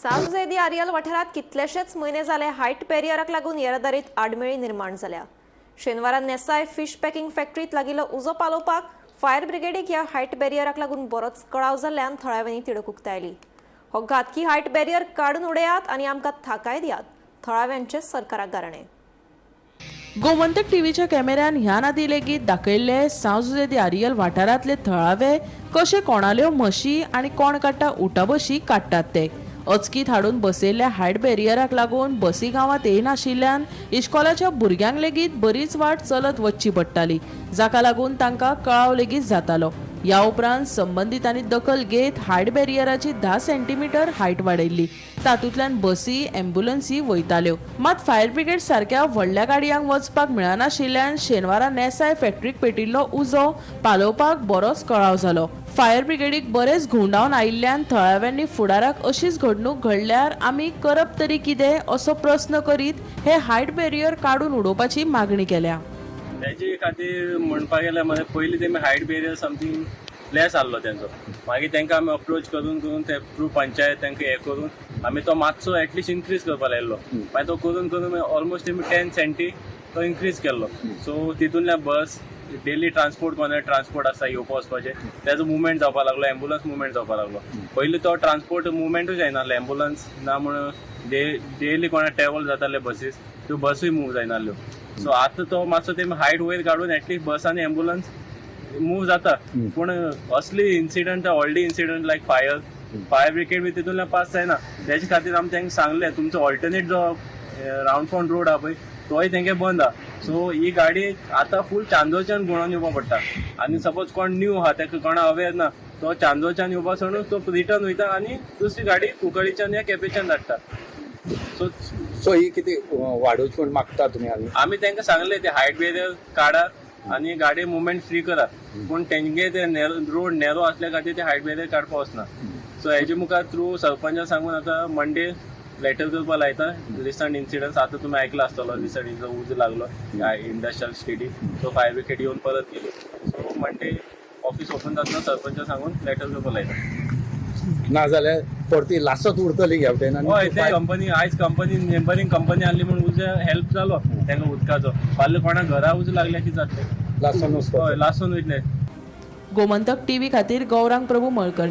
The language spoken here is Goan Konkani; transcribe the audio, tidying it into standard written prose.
सांव जुझे दी आरियल वाठारांत कितलेशेच म्हयने जाले हायट बॅरियराक लागून येरादारीत आडमेळी निर्माण जाल्या. शेनवारा नेसाय फिश पॅकिंग फॅक्टरीत लागिल्लो उजो पालोवपाक फायर ब्रिगेडीक ह्या हायट बॅरियराक लागून बरोच कळाव जाल्ल्यान थळाव्यांनी तिडक उक्तायली. हो घातकी हायट बॅरियर काडून उडयात आनी आमकां थाकाय दियात, थळाव्यांचे सरकाराक गाराणें. गोमंतक टीव्हीच्या कॅमेऱ्यान ह्यान आदी लेगीत दाखयल्ले सांव जुझे दी आरियल वाठारांतले थळावे कशे कोणाल्यो म्हशी आनी कोण काडटा उटाबशी काडटात ते. अचकीत हाडून बसयल्ल्या हायट बॅरियराक लागून बसी गांवांत येयनाशिल्ल्यान इश्कोलाच्या भुरग्यांक लेगीत बरीच वाट चलत वचची पडटाली, जाका लागून तांकां कळाव लेगीत जातालो. ह्या उपरांत संबंदितांनी दखल घेत हायट बॅरियराची 10 सेंटीमिटर हायट वाडयल्ली. तातूंतल्यान बसी, एम्ब्युलन्सी वयताल्यो. मात फायर ब्रिगेड सारक्या व्हडल्या गाडयांक वचपाक मेळनाशिल्ल्यान शेनवारा नेसाय फॅक्टरीक पेटिल्लो उजो पालोवपाक बरोच कळाव जालो. फायर ब्रिगेडीक बरेच घुंवडावन आयिल्ल्यान थळाव्यांनी फुडाराक अशीच घडणूक घडल्यार आमी करप तरी कितें असो प्रस्न करीत हे हायट बॅरियर काडून उडोवपाची मागणी केल्या. तेजे खातीर म्हणपाक गेल्यार मरे, पयलीं तेमी हायट बेरियर समथींग लेस आहलो तेंचो. मागीर तांकां आमी अप्रोच करून करून ते थ्रू पंचायत तांकां हें करून आमी तो मातसो एटलिस्ट इन्क्रीज करपाक लायल्लो. मागीर तो करून करून ऑलमोस्ट तेमी 10 सेंटी तो इन्क्रीज केल्लो. सो तितूंतल्यान बस डेली ट्रान्सपोर्ट, कोणा ट्रान्सपोर्ट आसा येवपा वचपाचें, तेजो मुवमेंट जावपाक लागलो, एम्बुलन्स मुवमेंट जावपाक लागलो. पयलीं तो ट्रान्सपोर्ट मुवमेंटूय जायनासलो. एम्बुलन्स ना म्हण डेली कोणा ट्रॅवल जाताले बसीस, त्यो बसूय मूव जायनासल्यो. सो आतां तो मातसो तेमी हायट वयर काडून एटलिस्ट बस आनी एम्बुलन्स मूव जाता. पूण असली इन्सिडंट, व्हडली incident like fire brigade बी तितूंतल्यान पास जायना. तेजे खातीर आमी तांकां सांगलें, तुमचो ऑल्टरनेट जो रावंड फोंड रोड आहा पळय, तोय तेंगे बंद आहा. सो ही गाडी आतां फूल चांदोरच्यान घुंवडोन येवपा पडटा. आनी सपोज कोण न्यू आहा, ताका कोणा अवेर ना, तो चांदोरच्यान येवपा सोडून तो रिटर्न वयता आनी दुसरी गाडी कुंकळीच्यान या केपेच्यान धाडटा. सो सो ही किती वाडोवची म्हूण मागता तुमी आनी आमी तांकां सांगले, ते हायट बेरियर काडा आनी गाडी मुवमेंट फ्री करा. पूण तेंगे ते रोड नॅरो असल्या खातीर ते हायट बेरियर काडपा वचना. सो हेजे मुखार थ्रू सरपंचा सांगून आतां मंडे लेटर करपा लायता. रिसंट इन्सिडंट आतां तुमी आयकला आसतलो, रिसंट जो उजो लागलो इंडस्ट्रियल स्टेटी, सो फायर ब्रिगेड येवन परत गेली. सो मंडे ऑफिस ओपन जातना सरपंचा सांगून लेटर करपा लायता. ना जाल्यार परती लासत उरतली ह्या वटेन. हय, आनी ते कंपनी आयज कंपनी, नेबरींग कंपनी आहली म्हूण उजो हेल्प जालो तांकां उदकाचो. फाल्यां कोणा घरा उजो लागल्यार कितें जातलें? लासून वचपाचें. हय, लासून वयतले. गोमंतक टीव्ही खातीर गौरांग प्रभू मळकर्णे.